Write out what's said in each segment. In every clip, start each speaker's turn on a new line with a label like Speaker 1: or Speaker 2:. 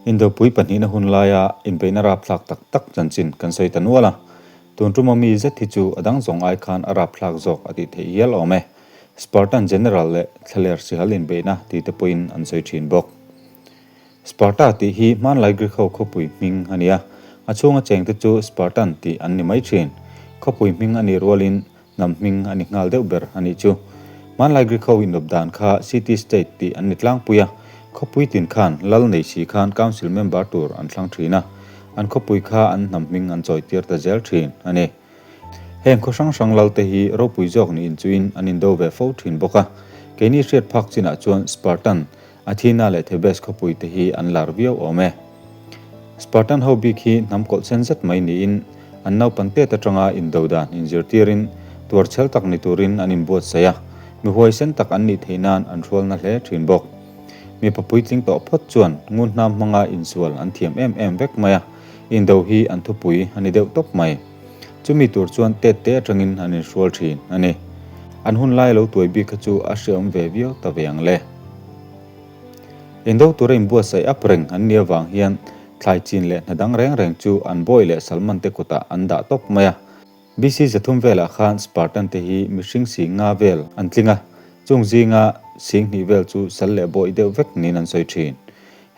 Speaker 1: Indopui pahnihna hun laia inbeihna rapthlak tak tak chanchin kan sawi ta nual a, tun tuma mi zet hi chu a dang zawng ai khan a rapthlak zawk a tih theih hial awm e. Spartan General leh Thlaler Sihal inbeihna tih te pawhin an sawi thin bawk. Sparta tih hi hmanlai Greek ho khawpui hming a ni a, a chhunga chengte chu Spartan tih an ni mai thin. Khawpui hming a nih rualin hnam hming a ni nghal deuh ber a nih chu. Hmanlai Greek ho inawp dan kha city state tih an ni tlangpui a, khawpui tin khan lal nei si khan council member tur an thlang thin a, an khawpui kha an hnam hming an chawi tir ta zel thin a ni. Heng khaw hrang hrang lalte hi ropui zawk niin chuin an indo ve fo thin bawk a, keini hriat phak chinah chuan Spartan, Athena leh Thebes khawpui te hi an lar viau awm e. Spartan ho bik hi hnam kawlh sen zet mai niin an naupan tet atanga indo dan inzirtirin tuarchhel tak ni turin an inbuatsaih a, mi huaisen tak an nih theih nan an hrualna hle thin bawk. Mipa puitling tawh phawt chuan ngun hnam hmanga insual an thiam em em vek mai a, indo hi an thupui a ni deuh tawp mai. Chumi tur chuan tet te atangin an inhrual thin a ni. An hun lai lo tuai bik kha chu a hreawm ve viau ta ve ang le. Indo tura inbuatsaih ap reng an nih avang hian thlai chin leh hna dang reng reng chu an bawi leh Salman te kutah an dah tawp mai a. BC 300 velah khan Spartan te hi mihring sing nga vel an tling a, chung zinga sing hnih vel chu sal leh bawi deuh vek niin an sawi thin.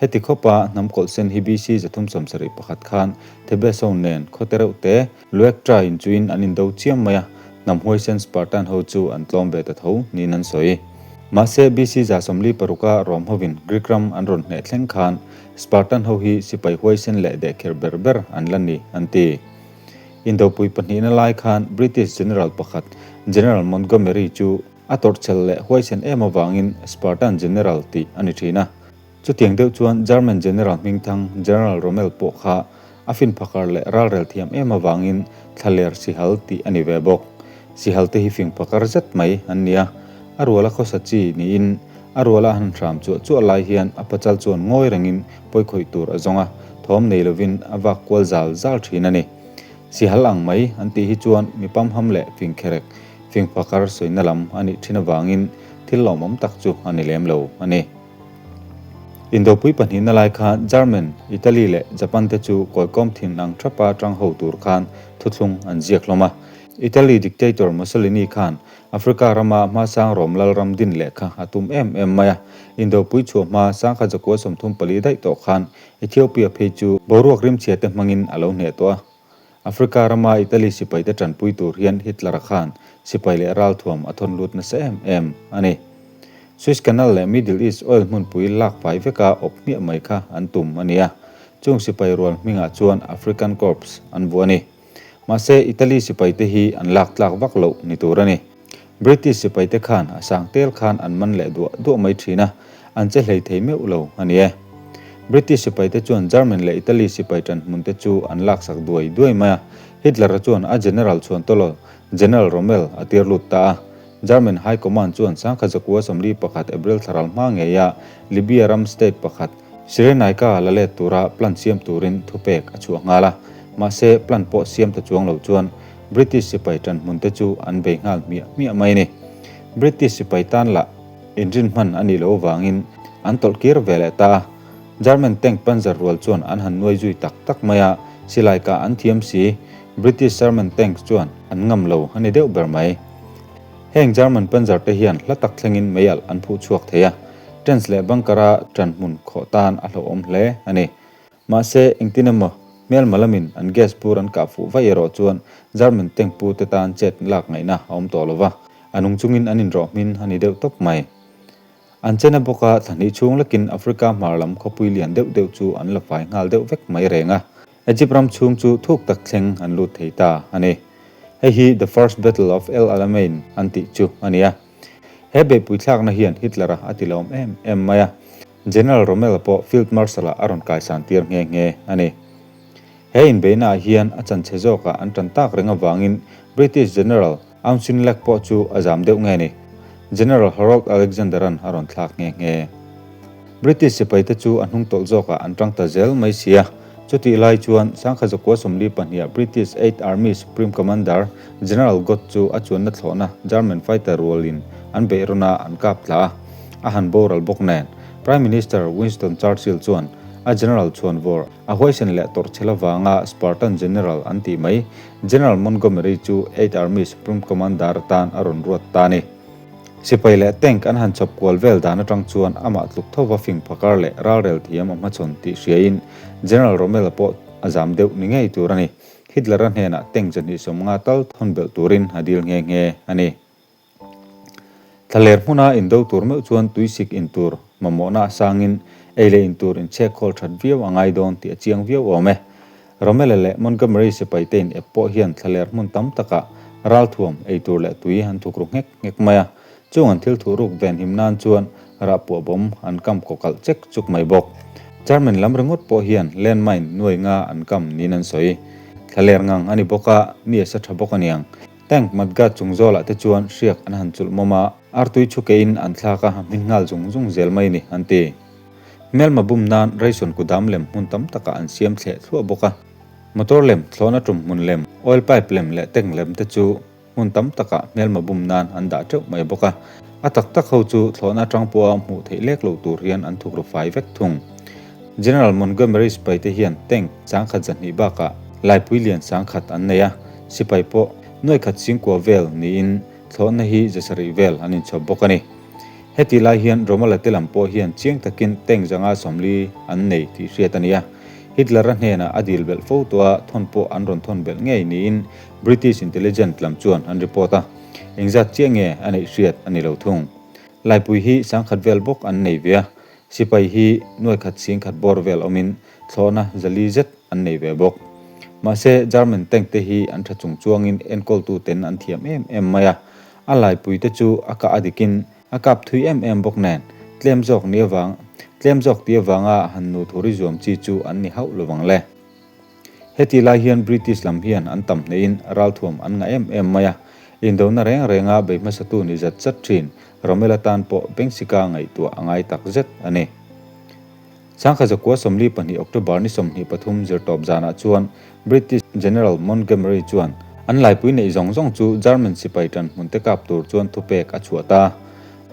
Speaker 1: Heti khawpa hnam kawlhsen hi BC 371 khan Thebes-ho nen khawte reuh te Luektra in chuin an indo chiam mai a, hnam huaisen Spartan ho chu an tlawm ve ta tho niin an sawi. Mahse BC 46 Rom hovin Greek ram an rawn hneh thleng khan Spartan ho hi sipai huaisen leh dehkherh ber ber an la ni an ti. Indopui pahnihna lai khan British General pakhat General Montgomery chu a tawrhchel leh huaisen em avangin Spartan General tih a ni thin a. Chutiang deuh chuan German General hmingthang General Rommel pawh kha a fin phakar leh ralrel thiam em avangin thlaler sihal tih a ni ve bawk. Sihal te hi fing phakar zet mai an ni a, a ruala khawsa chi niin a ruala a han hram chuah chuah lai hian a pachal chuan ngawi rengin pawikhawih tur a zawng a, thawm nei lovin a vak kual zal zal thin a ni. Sihal ang mai an tih hi chuan mi pamham leh fing kherek, fing phakar sawina lam a nih thin avangin thil lawmawm tak chu a ni lem lo a ni. Indopui pahnihna lai khan German, Italy leh Japan te chu kawikawm thin ang thapa tang ho tur khan thuthlung an ziak hlawm a. Italy dictator Mussolini khan Africa rama hmasang Rom lalram din leh kha a tum em em mai a. Indopui chhuah hma sangkhat zakua 34 daih tawh khan Ethiopia phei chu boruak rimchhia te hmangin a lo hneh tawh a. Africa rama Italy sipaite tanpui tur hian Hitler-a khan sipai leh ralthuam a thawn lut nasa em em a ni. Suez Canal leh Middle East oil hmunpui lak fai veka awp hmiah mai kha an tum a ni a, chung sipai rual hmingah chuan African Corps an vuah a ni. Mahse, Italy sipaite hi an lak tlak vak loh ni tur a ni. British sipaite khan a sang tel khan an man leh duah duah mai thin a, an che hlei thei meuh lo a ni e. British sipaite chuan German leh Italy sipai ṭanhmun te chu an laksak duai duai mai a, Hitler-a chuan a general chhuan tawlawl General Rommel a tir lut ta a. German High Command chuan sangkhat 41 April thlaral hma ngeia Libya ram state pakhat Cyrenaica la let tura plan siam turin thupek a chhuah nghal a, mahse plan pawh siam ta chuang lo chuan British sipai ṭanhmun te chu an bei nghal hmiah hmiah mai a ni. British sipai tan lah inrin hman a nih loh avangin an tawlh kir ve leh ta a. German tank panzer rual chuan an han nuai zui tak tak mai a, silai kah an thiam si. British Sherman tank chuan an ngam lo a ni deuh ber mai. Heng German panzer te hian hla tak thlengin meialh an phuh chhuak thei a, trench leh bunker-a ṭanhmun khawh tan a hlauhawm hle a ni. Mahse, engtin emaw, hmelma lamin an gas bur an kah fuh vaih erawh chuan German tank pu te tan chet lak ngaihna a awm tawh lo va, a nung chungin an inrawh hmin a ni deuh tawp mai. An chena bawka thla hnih chhung lekin Africa hmar lam khawpui lian deuh deuh chu an la fai nghal deuh vek mai reng a, Egypt ram chhung chu thuk tak thleng an lut thei ta a ni. Hei hi The First Battle of El Alamein an tih chu a ni a. He beihpui thlakna hian Hitler-a a ti lawm em em mai a. General Rommel pawh Field Marshal-ah a rawn kaisan tir nghe nghe a ni. He inbeihnaah hian a chanchhe zawkah an tan tak reng avangin British General Auchinleck pawh chu a zam deuh nge ni. General Harold Alexander-a'n a rawn thlak nghe nghe. British sipaite chu a hnung tawlh zawkah an tang ta zel mai si a. Chutih lai chuan 1942 British Eighth Army Supreme Commander General Gott chu a chuanna thlawhna German fighter rualin an beih rawn a, an kap tla a. A han boral bawk nen. Prime Minister Winston Churchill chuan A General chhuanvawr, a huaisen leh tawrhchhel avanga Spartan General an tih mai, General Montgomery chu Eighth Army Supreme Commander atan a rawn ruat ta a ni. Sipai leh tank an han chhawp kual vel dan atang chuan amah tluk thova fing phakar leh ralrel thiam a hmachhawn tih hriain General Rommel-a pawh a zam deuh ni ngei tur a ni. Hitler-a hnenah tank 250 tal thawn belh turin a dil nghe nghe a ni. Thlaler hmuna indo tur meuh chuan tuisik in tur mamawhna a sangin ei leh in tur inchhek khawl that viau a ngai dawn tih a chiang viau awm e. Rommel-a leh Montgomery sipaite in ep pawh hian thlaler hmun tam takah ralthuam, ei tur leh tui an thuk ru nghek nghek mai a. Chung an thil thuh ruk ven him nan chuan rahpuah bawm an kam kaw kalh chek chuk mai bawk. German lam ringawt pawh hian landmine nuai nga an kam niin an sawi. Thlaler ngang a ni bawk a, ni a sa tha bawk aniang. Tank mudguard chung zawlah te chuan hriak an han chulh mawm a, artui chhu kein an thlak a, a hmin nghal zung zung zel mai ni, an ti. Hmelma bum nan ration kudam lem hmun tam takah an siam thleh thluah bawk a. Motor lem, thlawhna tum hmun lem, oil pipe lem leh tank lem te chu hmun tam takah hmelma bum nan an dah teuh mai bawk a. A tak tak ho chu thlawhna atang pawha hmuh theih lek loh tur hian an thukru fai vek thung. General Montgomery sipaite hian tank 100 200 bakah laipui lian 1000 an nei a, sipai pawh nuaikhat singkua vel niin thlawhna hi 700 vel an inchhawp bawk a ni. Heti lai hian Rommel-a te lam pawh hian chiang takin tank 140 an nei tih hriat a ni a, Hitler-a hnenah a dil belh fo tawh a, thawn pawh an rawn thawn belh ngei niin British intelligence lam chuan an report a, engzat chiah nge a neih hriat a ni lo thung. Laipui hi 1000 vel bawk an nei ve a, Sipai hi nuaikhat 10,000 bawr vel awmin thlawhna 400 zet an nei ve bawk. Mahse, German tank te hi an tha chung chuangin enkawltu ten an thiam em em mai a. A laipui te chu a kah a dikin a kap thui em em bawk nen, tlem zawk ni avang tlem zawk ti avanga han nu thuri zuam chi chu an ni hauh lovang le. Heti lai hian British lam hian an tam hneihin ralthuam an ngah em em mai a. Indona reng renga bei hmasatu ni zat zat thin Rommel atan pawh Bengsika ngaihtuah a ngai tak zet a ni. 1942 October ni 23 zirtawp zanah chuan British General Montgomery chuan an laipui neih zawng zawng chu German sipai tan hmun te kap tur chuan thupek a chhuah ta.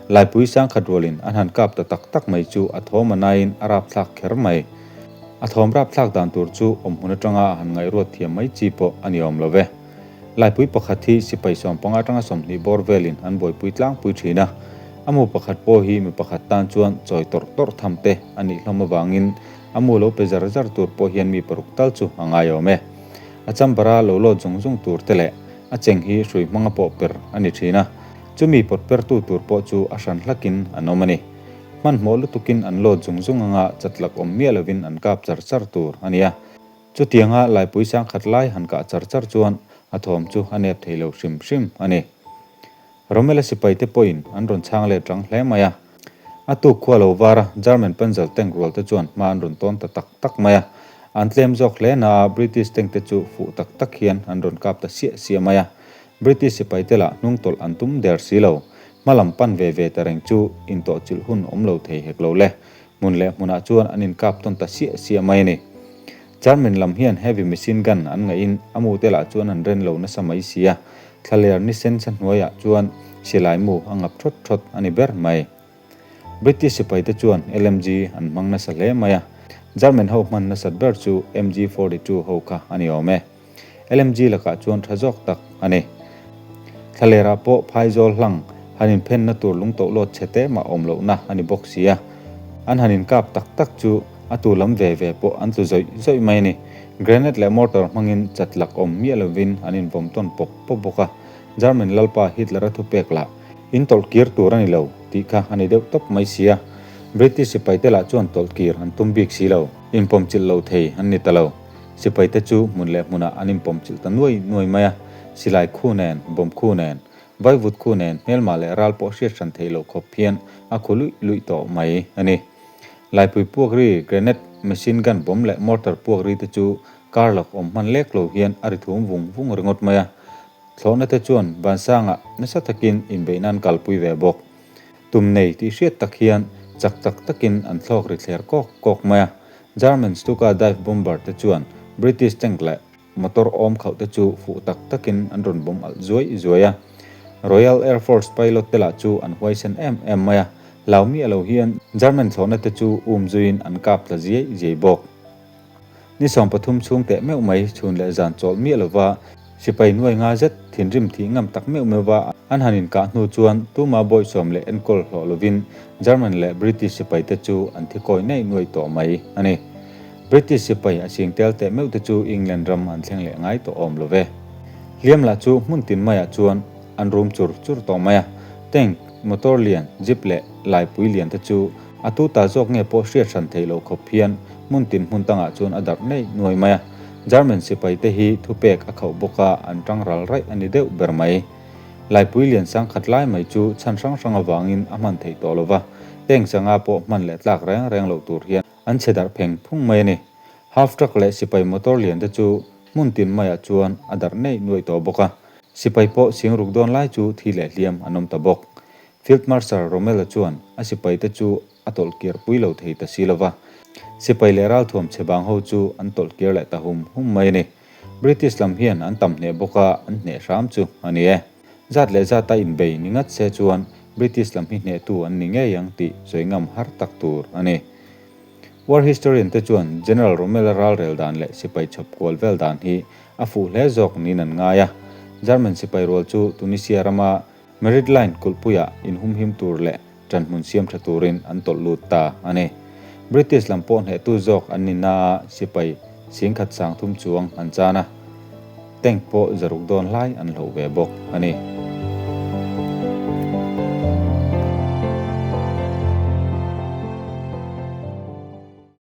Speaker 1: Laipui 1000 rualin an han kap ta tak tak mai chu a thawm a naiin a rapthlak kher mai. A thawm rapthlak dan tur chu awmhmun atanga han ngaihruat thiam mai chi pawh a ni awm lo ve. Laipui pakhat hi sipai 15 atanga 20 bawr velin an buaipui tlangpui thin a. A mu pakhat pawh hi mi pakhat tan chuan chawi tawrh tawrh tham te a nih hlawm avangin a mu lo pe zar zar tur pawh hian mi paruk tal chu a ngai awm e. A chambara lo lawt zung zung tur te leh a cheng hi hrui hmanga pawh per a ni thin a. Chumi pawt pertu tur pawh chu a hran hlakin an awm a ni. Hmanhmawh lutukin an lawt zung zung anga chatlak awm miah lovin an kap char char tur a ni a. Chutianga laipui 1000 lai han kah char char chuan a thawm chu a nep thei lo hrim hrim a ni. Rommel-a sipaite pawhin an rawn chhang let rang hle mai a. A tuk khua lo var a, German Panzer tank rual te chuan hma an rawn tawn ta tak tak mai a. An tlem zawk hle na a, British tank te chu fuh tak tak hian an rawn kap ta siah siah mai a. British sipaite lah hnung tawlh an tum der si lo. Hma lam pan ve ve ta reng chu intawhchilh hun awm lo thei hek lo le. Hmun leh hmunah chuan an inkap tawn ta siah siah mai a ni. German lam hian heavy machine gun an ngaihin a mute lah chuan an ren lo nasa mai si a, thlaler ni sen sa hnuaiah chuan silai mu a ngap thawt thawt a ni ber mai. British sipaite chuan LMG an hmang nasa hle mai a, German ho hman nasat ber chu MG 42 ho kha a ni awm e. LMG lakah chuan tha zawk tak a ni. Thlalerah pawh phaizawl hlang han inphenna tur lungtohlawt chhe te mah awm lohna a ni bawk si a. An han inkap tak tak chu a tu lam ve ve pawh an tlu zawih zawih mai a ni. Grenade leh mortar hmangin chatlak awm miah lovin an invawm tawn pawp pawp bawk a. German lalpa Hitler-a thupek lah in tawlh kir tur a ni lo tih kha a ni deuh tawp mai si a. British sipaite lah chuan tawlh kir an tum bik si lo. Inpawmchilh lo thei an ni ta lo. Sipaite chu hmun leh hmunah an inpawm chilh ta nuai nuai mai a, silai khu nen, bomb khu nen, vaivut khu nen hmelmah leh ral pawh hriat hran theih loh khawp hian a khu luih luih tawh mai a ni. Laipui puak ri, grenade, machine gun bomb leh mortar puak ri te chu kar lak awm hman lek lo hian a ri thum vung vung ringawt mai a. Thlawhna te chuan vansangah nasa takin inbeihna an kalpui ve bawk. Tum nei tih hriat tak hian chak tak takin an thlawk ri thler kawk kawk mai a. German Stuka dive bomber te chuan British tank leh motor awm khauh te chu fuh tak takin an rawn bomb alh zuai zuai a. Royal Air Force pilot te lah chu an huaisen em em mai a. Hlau miah lo hian German thlawhna te chu um zuiin an kap tla ziai ziai bawk. Ni 13 chhung teh meuh mai chhun leh zan chawlh miah lova sipai nuai nga zet thinrim thih ngam tak meuh meuh va an han inkah hnu chuan tuma bawihsawm leh enkawl hlawh lovin German leh British sipai te chu an thi kawi naih nuaih tawh mai a ni. British sipai a sing tel teh meuh te chu England ram an thleng leh ngai tawh awm lo ve. Hliam lah chu hmun tin maiah chuan an rum chur chur tawh mai a, tank, motor lian, jeep leh laipui lian te chu a tu ta zawk nge pawh hriat hran theih loh khawp hian hmun tin hmun tangah chuan a darh nei nuai mai a. German sipai te hi thupek a khauh bawk a, an tang ral raih a ni deuh ber mai. Laipui lian sang khat lai mai chu chhan hrang hrang avangin a hman theih tawh lo va, tank sanga pawh hman leh tlak reng reng loh tur hian an chhe darh pheng phung mai a ni. Half truck leh sipai motor lian te chu hmun tin maiah chuan a darh nei nuaih tawh bawk a, sipai pawh sing ruk dawn lai chu thi leh hliam an awm ta bawk. Field Marshal Rommel-a chuan a sipaite chu a tawlh kir pui lo thei ta si lo va, sipai leh ralthuam chhe bang ho chu an tawlh kir leh ta hum hum mai a ni. British lam hian an tam hneh bawk a, an hneh hram chu a ni e. Zat leh zata inbei ni ngat se chuan British lam hi hnehtu an ni ngei ang tih sawi ngam har tak tur a ni. War historian te chuan General Rommel-a ralrel dan leh sipai chhawp kual vel dan hi a fuh hle zawk niin an ngai a. German sipai rual chu Tunisia rama Merit Line kulhpuiah inhumhim tur leh ṭanhmun siam ṭha turin an tawlh lut ta a ni. British lam pawh hnehtu zawk an ni naa sipai 10,300 chuang an chan a, tank pawh zaruk dawn hlai an hloh ve bawk a ni.